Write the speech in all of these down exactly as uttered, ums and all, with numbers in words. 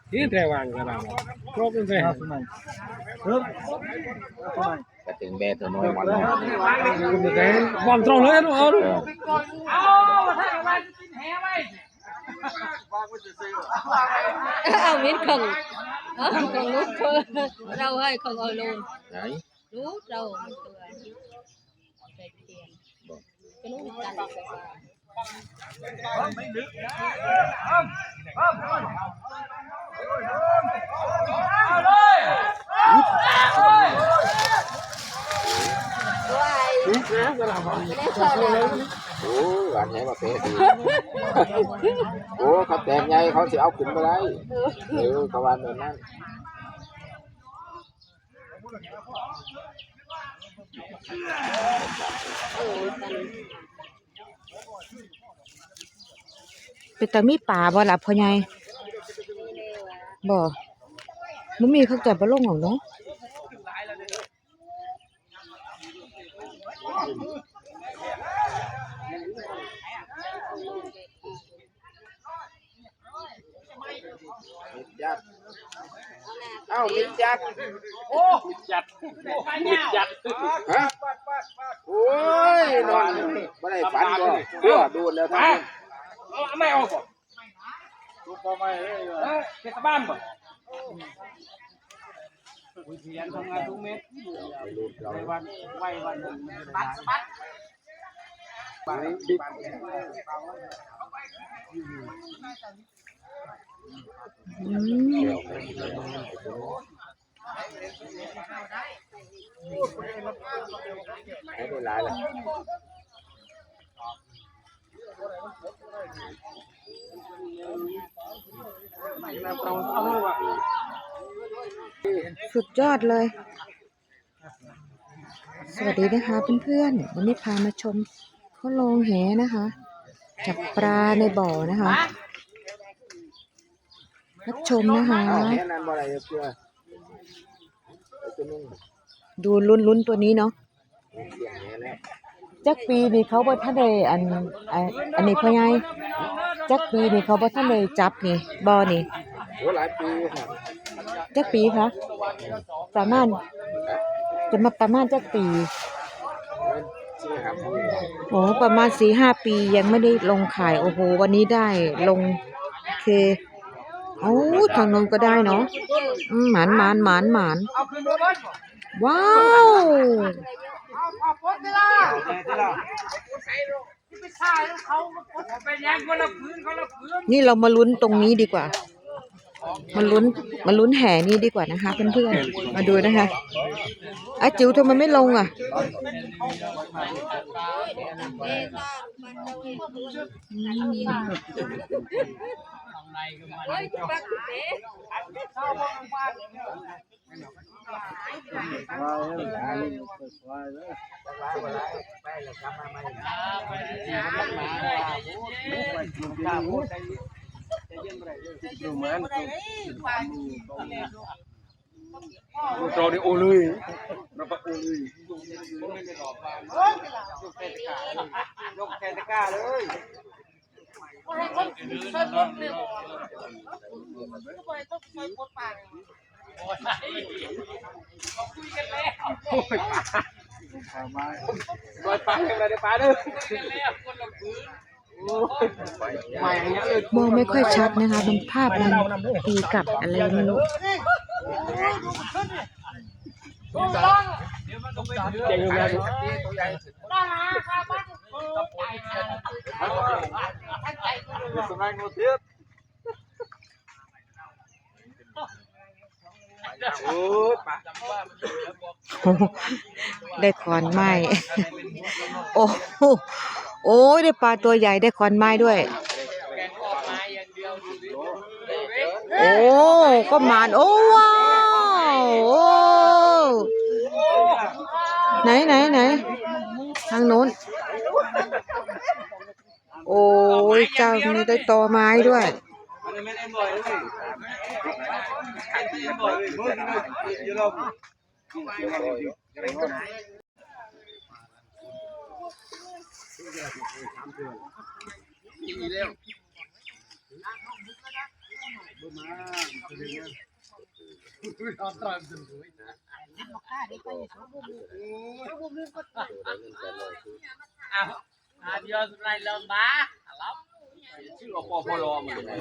Ini teh wang sekarang. Kok ini teh? Langsung aja. Kok? Langsung aja. กระเตงแบตัวน้อยมันเนาะ Wang terus lah, aduh, aduh. เออ เอามินของ เอาของลูกเพิ่น เราให้ของเอาลง ไหน ลูกเรามันตัว ใส่เตียง บอก ก็ลูกจันทร์ โอ้ย หวานแหงมาเป็นดี โอ้ เขาแตกไง เขาสิเอาขึ้นมาได้ เออ เขาวาแบบนั้น เป็นตามีปลาบ่ล่ะพ่อใหญ่ บ่ บ่มีเขาจะบ่ลงหรอกเนาะ มิดจัด เอ้า มิดจัด โอ้ มิดจัด มิดจัด ฮะ โอ้ย นอน บ่ได้ฝันบ่ เออ ดูดแล้วทั้ง เอา เอาไม่เอาบ่ ลูกพ่อไม่เอ้ย เออ เทศบาลบ่ อุ้ย ขยันทำงานทุกเม็ด ไปดูดเรา ไว้วัน ไว้วันหนึ่งมันจะได้หาย อืม ให้ได้หลายละ สุดยอดเลย สวัสดีนะคะเพื่อนๆ วันนี้พามาชมเขาลงแหนะคะ จับปลาในบ่อนะคะ รับชมนะคะ เอาแหนั้นบ่ได้เกลือ เอาตัวนึง ดูลุ้นๆ ตัวนี้เนาะ เสียงแหแล้ว จักปีนี่เขาบ่ทันได้อัน อัน อันนี้พ่อใหญ่ จักปีนี่เขาบ่ทันได้จับนี่ บ่อนี่ โอ้ หลายปีครับ จักปีคะ ประมาณ จะมาประมาณจักปี สี่ห้าปี โอ้ ประมาณสี่ห้าปียังไม่ได้ลงขาย โอ้โห วันนี้ได้ลง โอเค โอ้ ทางนู้นก็ได้เนาะ อืม หมาน หมาน หมาน หมาน ว้าว นี่เรามาลุ้นตรงนี้ดีกว่า มาลุ้น มาลุ้นแหนี้ดีกว่านะคะเพื่อนๆ มาดูนะคะ อาจิ๋วทำไมไม่ลงอ่ะ อืม เราได้โอเลย เราไปโอเลย ยกแทนตะกร้าเลย ปล่อยปลายังไงเดี๋ยวปลาเด้อ มองไม่ค่อยชัดนะคะ มันภาพมันตีกลับอะไรไม่รู้ เจ๋งอยู่นะ สมัยงูเทียบ โอ้ย ปะ ได้ขอนไม้ โอ้โห โอ้ย ได้ปลาตัวใหญ่ ได้ขอนไม้ด้วย โอ้ ก็หมาน โอ้ ว้าว โอ้ ไหน ไหน ไหน ทางโน้น โอ้ย เจ้านี่ได้ตอไม้ด้วย นี่แล้ว บ่มา เอาตามจนเลย อ้าว อาเดียวสุดท้ายเริ่มบ้า ชื่ออปพลมาเลย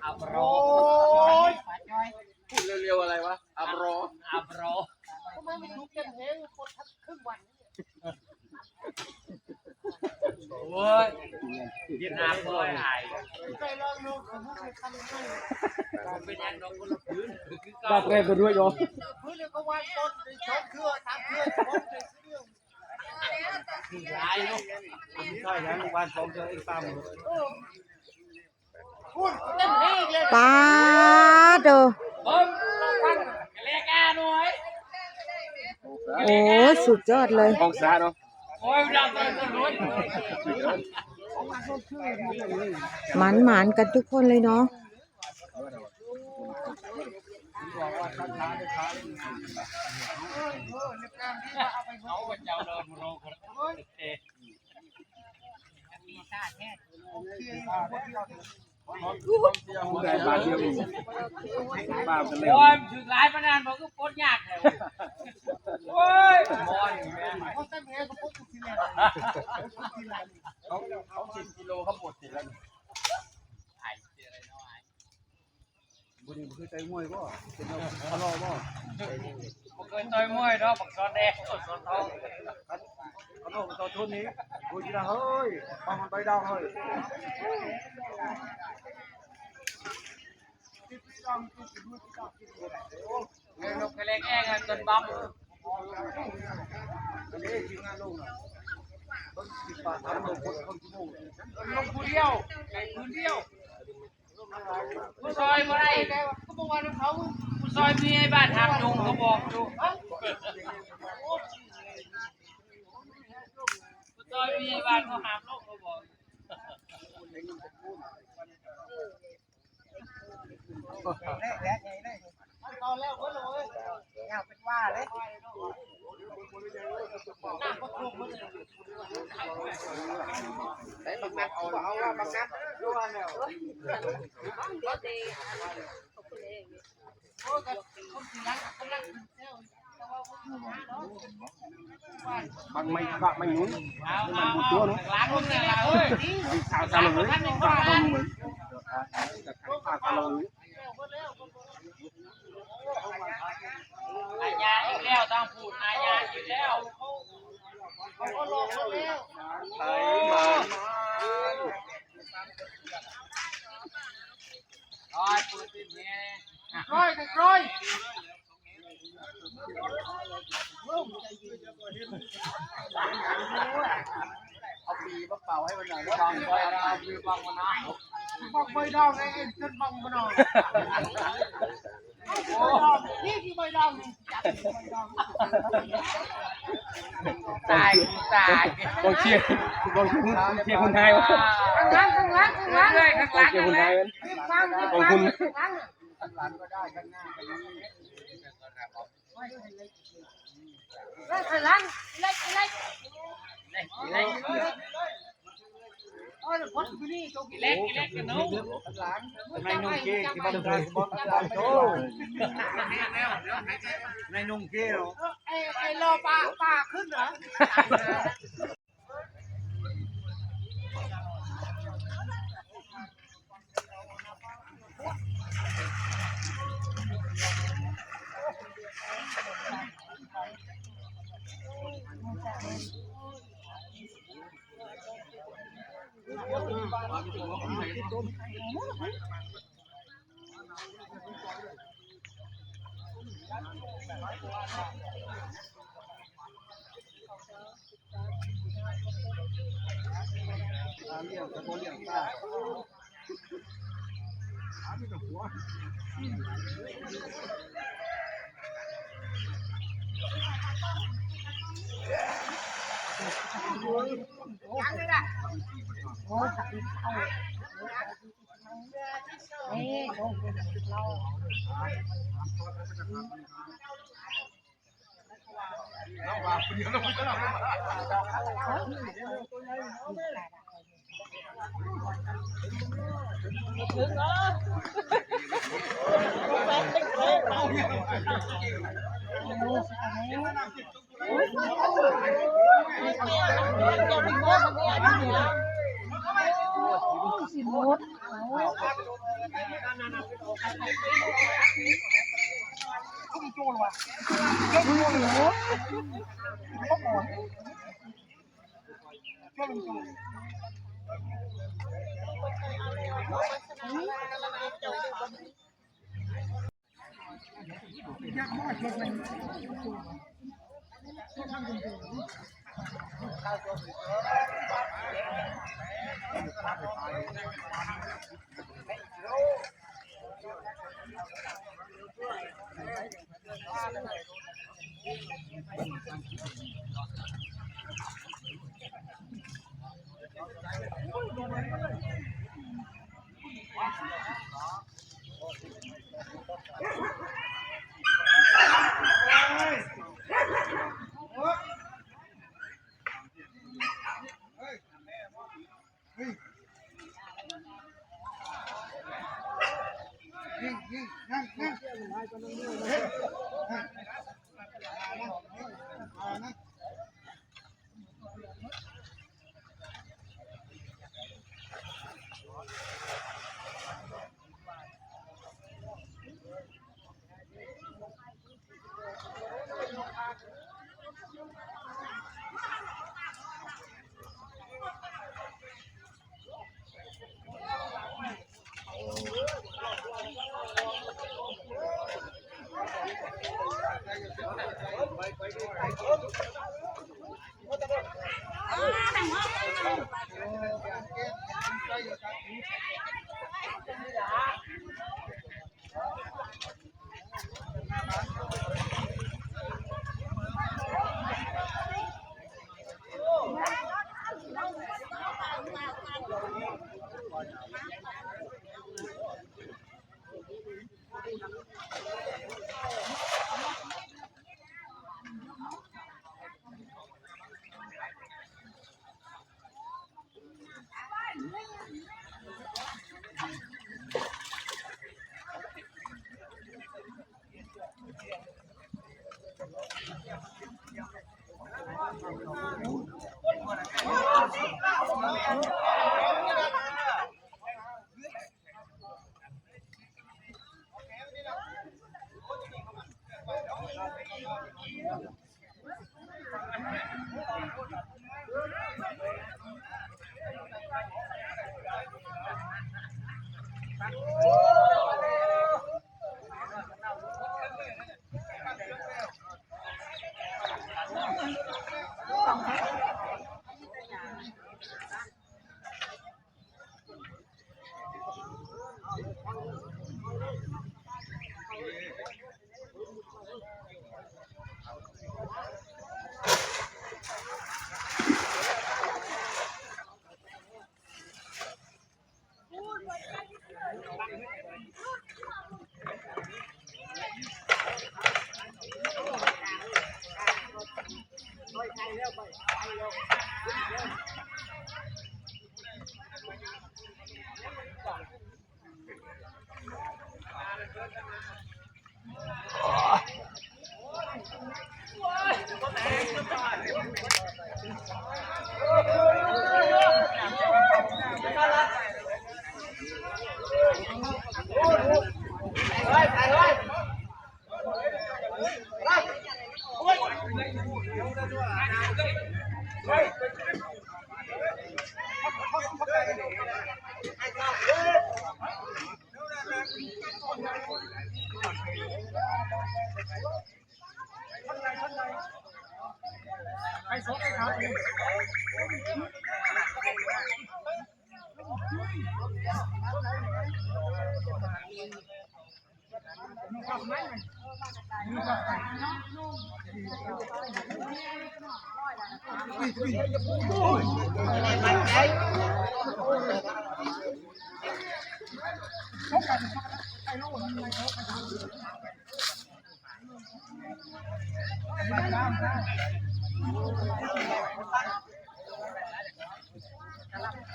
อับรอ โอ้ย พูดเร็วๆอะไรวะ อับรอ อับรอ ทำไมมันดูเก่งแฮง คนทั้งครึ่งวัน โอ้ย เวียดนามโอ้ย อาย เป็นยังดอกคนละพื้น คือเก่า บาดแผลไปด้วยเหรอ พื้นเลยก็วางต้น สองเครือ สามเครือ สองเครือ หลายเนาะ ใช่ ยังวางสองเครือ เองตามหมด ปาดโต เบิ่ง แลกาหน่อย โอ้ สุดยอดเลย องศาเนาะ โอ้ย ดับเลย สุดยอด หมานๆกันทุกคนเลยเนาะ เอาเจ้าเดินมาลงกัน ได้บาทเดียวเอง บาทกันแล้ว โอ้ย ถือหลายปานนั้น บอกก็ปลดยากแล้ว โอ้ย มอน เขาตั้งแหงเขาปลดทุกทีแล้ว เขา เขาสิบกิโลเขาปลดเสร็จแล้วนี่ ไอ้เสียอะไรเนาะ ไอ้ บ่ได้บ่เคยต่อยมวยบ่ เป็นนักทะเลาะบ่ บ่เคยต่อยมวยเนาะ บักซอนแดง โอ้ ซอนทอง ทะเลาะกับต่อทุนนี้ โอ้ย นะเฮ้ย ฟังมันไปดาวเฮ้ย เฮ้ย นกกระเลงแอ้งอะ ต้นบำ อันนี้ทีมงานลงน่ะ เบิ่งสิบปาก ทำลงคน คนชั่วโมง ลงผู้เดียว ไก่พื้นเดียว ผู้ซอยบ่ได้ ก็บอกว่าเขา ผู้ซอยมีไอ้บ้านหามลงเขาบอกอยู่ ผู้ซอยมีไอ้บ้านเขาหามลงเขาบอก ตอนแล้วเว้ยเลย อยากเป็นว่าเลย น้ำก็ท่วมหมดเลย ได้บักนัด เอา เอาว่าบักนัด โอ้ย ก็คนที่รักกำลัง บางไม่พระไม่หนุน เอา มัน เอา บุญตัวเนาะ ล้างมือแล้วเว้ย สาวสาวเลย สาวสาวเลย สาวสาวเลย อาญาอีกแล้ว ต้องพูดอาญาอีกแล้ว เขาก็ลงมาแล้ว ไปมา ร้อย ร้อย ร้อย เอาปีมาเป่าให้มันหน่อย บังไว้ดอง บังไว้ดอง ไอ้เอ็นจนบังมันหน่อย นี่คือใบดอง นี่คือใบดอง นี่คือใบดอง ตาย ตาย กองเชียร์ กองเชียร์ กองเชียร์คนไทยวะ ข้างหลัง ข้างหลัง ข้างหลัง เรื่อยๆ ข้างหลัง กองเชียร์คนไทยวะ ข้างหลัง กองคุณ ข้างหลัง ข้างหลังก็ได้ ข้างหน้าก็ได้ เฮ้ย ข้างหลัง เล็ก เล็ก เล็ก เล็ก เล็ก เล็ก กันเนาะ ข้างหลัง นายนุ่งเกงที่บ้านเรา นายนุ่งเกงเนาะ เออ ไอ้ ไอ้รอปลา ปลาขึ้นเหรอ เราว่าคนเดียวเราไม่ต้อง สิหมด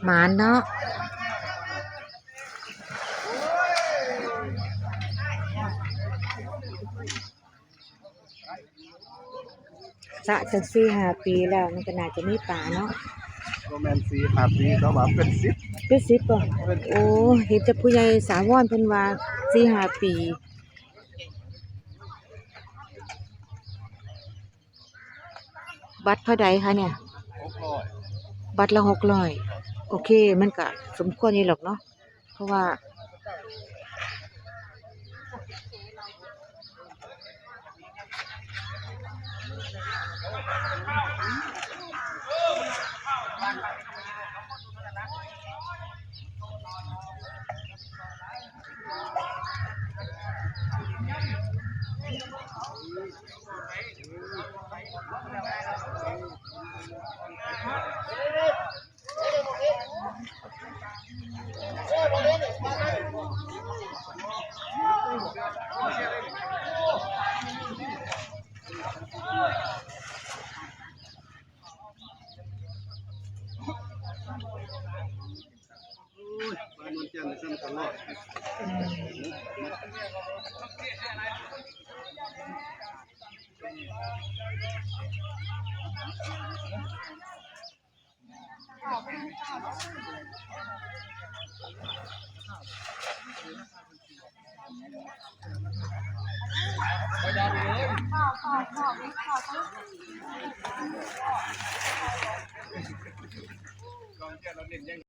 หมานเนาะ สระจักสี่ห้าปีแล้ว มันก็น่าจะมีปลาเนาะ บ่แม่นสี่ห้าปี เขาว่าเป็นสิบ เป็นสิบบ่ เป็น โอ้ เห็นแต่ผู้ใหญ่สาวรเพิ่นว่าสี่ห้าปี บัตรเท่าใดคะเนี่ย หกร้อย บัตรละหกร้อย โอเค มันก็สมควรอยู่หรอกเนาะ เพราะว่า